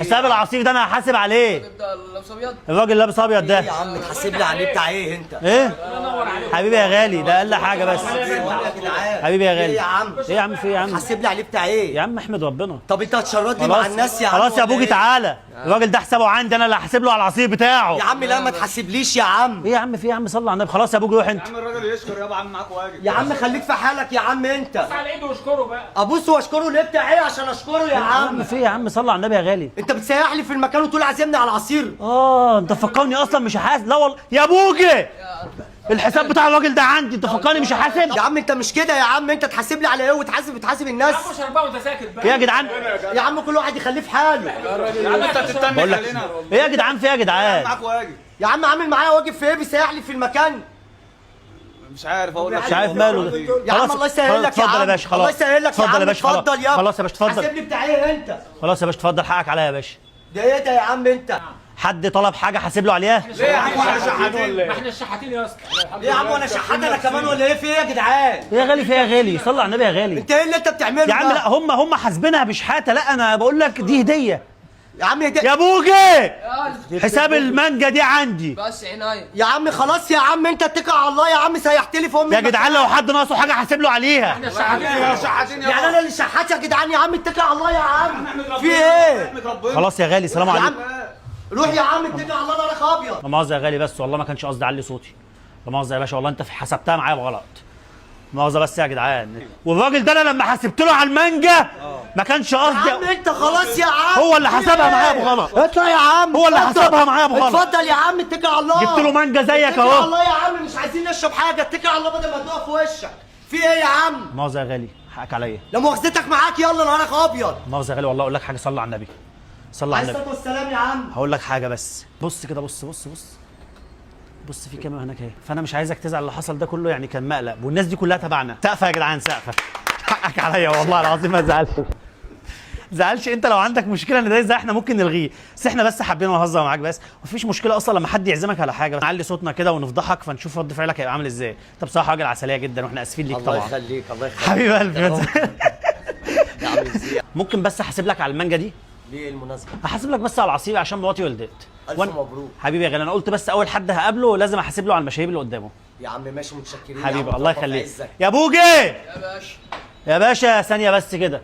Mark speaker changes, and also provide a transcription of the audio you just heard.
Speaker 1: حساب العصير ده انا هحاسب عليه.
Speaker 2: لابس ابيض.
Speaker 1: الراجل لابس ابيض ده
Speaker 3: يا عم تحاسب لي عليه بتاع ايه انت؟
Speaker 1: ايه حبيبي يا غالي، ده اقل حاجة بس. حبيبي يا غالي.
Speaker 3: ايه يا عم؟
Speaker 1: ايه يا عم، في ايه يا عم؟
Speaker 3: حاسب لي عليه بتاع ايه؟
Speaker 1: يا عم احمد ربنا.
Speaker 3: طب انت هتشردني مع الناس يا عم؟
Speaker 1: خلاص يا
Speaker 3: ولا
Speaker 1: بوجي
Speaker 3: ايه؟
Speaker 1: تعالى، الراجل ده حسابه عندي، انا اللي هحاسب له على العصير بتاعه.
Speaker 3: يا عم لا ما تحاسبليش يا عم.
Speaker 1: ايه يا عم، في ايه يا عم؟ صلي على النبي. خلاص يا بوجي روح انت.
Speaker 4: يا عم الراجل يشكر يابا، عم معاك واجب.
Speaker 3: يا عم خليك في حالك يا عم انت.
Speaker 5: على ايده واشكره بقى.
Speaker 3: ابوس واشكره ليه بتاع ايه عشان اشكره يا
Speaker 1: يا عم
Speaker 3: عم؟
Speaker 1: في ايه يا عم؟ صلي على النبي يا غالي.
Speaker 3: انت بتسيح لي في المكان وتقول عازمني على العصير.
Speaker 1: انت فكرني اصلا مش هحاسب. لا والله يا بوجي، الحساب بتاع الراجل ده عندي، انت فكرني مش هحاسب؟
Speaker 3: يا عم انت مش كده يا عم، انت تحاسب لي على ايه وتحاسب بتحاسب الناس؟
Speaker 5: يا عم اشرب بقى وانت ساكت بقى.
Speaker 1: ايه يا جدعان؟
Speaker 3: يا عم كل واحد يخليه في حاله.
Speaker 4: يا عم انت بتتنك
Speaker 1: بقول لك
Speaker 4: علينا.
Speaker 1: ايه يا جدعان، في ايه يا جدعان؟
Speaker 4: معاك واجب.
Speaker 3: يا عم عامل معايا واجب في ايه؟ بيسيح لي في المكان.
Speaker 4: مش عارف اقول لك.
Speaker 1: مش عارف ماله ده.
Speaker 3: يا عم الله يسهل لك يا عم.
Speaker 1: اتفضل يا باشا، خلاص
Speaker 3: الله يسهل لك يا
Speaker 1: اتفضل
Speaker 3: عم.
Speaker 1: يا باشا، خلاص.
Speaker 3: اتفضل يا
Speaker 1: خلاص يا باشا اتفضل.
Speaker 3: حاسب لي بتاع ايه انت؟
Speaker 1: خلاص يا باشا اتفضل، حقك عليا يا باشا.
Speaker 3: ده ايه ده يا عم انت؟
Speaker 1: حد طلب حاجة حاسب له عليها؟
Speaker 4: ليه يا عم احنا شحاتين؟
Speaker 5: ما احنا الشحاتين يا اسطى.
Speaker 3: ايه يا عم وانا شحات انا كمان ولا ايه؟ في ايه يا جدعان؟
Speaker 1: ايه يا غالي، في ايه يا غالي؟ صلي على النبي يا غالي.
Speaker 3: انت ايه اللي انت بتعمله
Speaker 1: يا عم
Speaker 3: ده؟
Speaker 1: لا، هم حاسبينها بشحاته. لا انا بقول لك دي هديه.
Speaker 3: يا عم ده
Speaker 1: يا بوجي حساب المانجا دي عندي.
Speaker 2: بس عينيا.
Speaker 3: يا عم خلاص يا عم انت اتكل على الله يا عم، سيحت لي في امي.
Speaker 1: يا جدعان لو حد ناقصه حاجة حاسب له عليها.
Speaker 5: احنا الشحاتين.
Speaker 4: يا شحاتين يا
Speaker 3: يعني انا اللي شحات يا جدعان؟ يا عم اتكل على الله يا عم. في ايه؟
Speaker 4: احمد ربنا.
Speaker 1: خلاص يا غالي، سلام
Speaker 3: يا عم
Speaker 1: عليكم.
Speaker 3: روح يا عم اتكل على الله، نارك ابيض.
Speaker 1: لا مؤاخذة يا غالي، بس والله ما كانش قصدي اعلي صوتي. لا مؤاخذة يا باشا، والله انت حسبتها معايا بغلط. مؤاخذة بس يا جدعان. والراجل ده انا لما حسبت له على المانجا ما كانش
Speaker 3: يا عم
Speaker 1: قصدي،
Speaker 3: انت خلاص يا عم.
Speaker 1: هو اللي حسبها معايا بغلط.
Speaker 3: اطلع يا عم.
Speaker 1: هو اللي
Speaker 3: اتفضل.
Speaker 1: حسبها معايا بغلط.
Speaker 3: اتفضل يا عم اتكل على الله.
Speaker 1: جبت له مانجا زيك
Speaker 3: اتكل على
Speaker 1: اهو.
Speaker 3: الله يا عم، مش عايزين نشرب حاجة. اتكل على الله بدل ما تقف في وشك. في ايه يا عم؟
Speaker 1: مؤاخذة يا غالي، حقك عليا.
Speaker 3: لا مؤاخذتك معاك، يلا نهارك ابيض.
Speaker 1: مؤاخذة يا غالي، والله اقول لك حاجة، صلي على النبي. صلي على
Speaker 3: عليه
Speaker 1: النبي.
Speaker 3: الصلاة والسلام يا عم.
Speaker 1: هقول لك حاجة بس، بص كده، بص بص بص بص، في كاميرا هناك اهي، فانا مش عايزك تزعل. اللي حصل ده كله يعني كان مقلب، والناس دي كلها تبعنا. سقفه يا جدعان، سقفه. حقك عليا والله العظيم، ما تزعلش. زعلش انت، لو عندك مشكلة ان ده ازاي احنا ممكن نلغيه، بس احنا بس حابين نهزر معاك بس. مفيش مشكلة اصلا لما حد يعزمك على حاجة نعلي صوتنا كده ونفضحك، فنشوف رد فعلك هيبقى عامل ازاي. انت بصراحة راجل عسلية جدا، واحنا اسفين ليك
Speaker 3: الله
Speaker 1: طبعا.
Speaker 3: يخليك، الله يخليك.
Speaker 1: حبيب قلبي.
Speaker 3: يا عم ازاي؟
Speaker 1: ممكن بس احاسب لك على المانجا دي؟
Speaker 3: ليه المناسبة؟
Speaker 1: هحاسب لك بس على العصير عشان مراتي ولدت.
Speaker 3: ألف مبروك.
Speaker 1: حبيبي يا غالي، انا قلت بس اول حد هقابله لازم احاسب له على المشاريب اللي قدامه.
Speaker 3: يا عم ماشي، متشكرين يا
Speaker 1: حبيبي
Speaker 3: عم،
Speaker 1: الله
Speaker 3: ربنا
Speaker 1: يخليك
Speaker 3: يعزك.
Speaker 1: يا بوجي.
Speaker 2: يا باشا.
Speaker 1: يا باشا ثانية بس كده.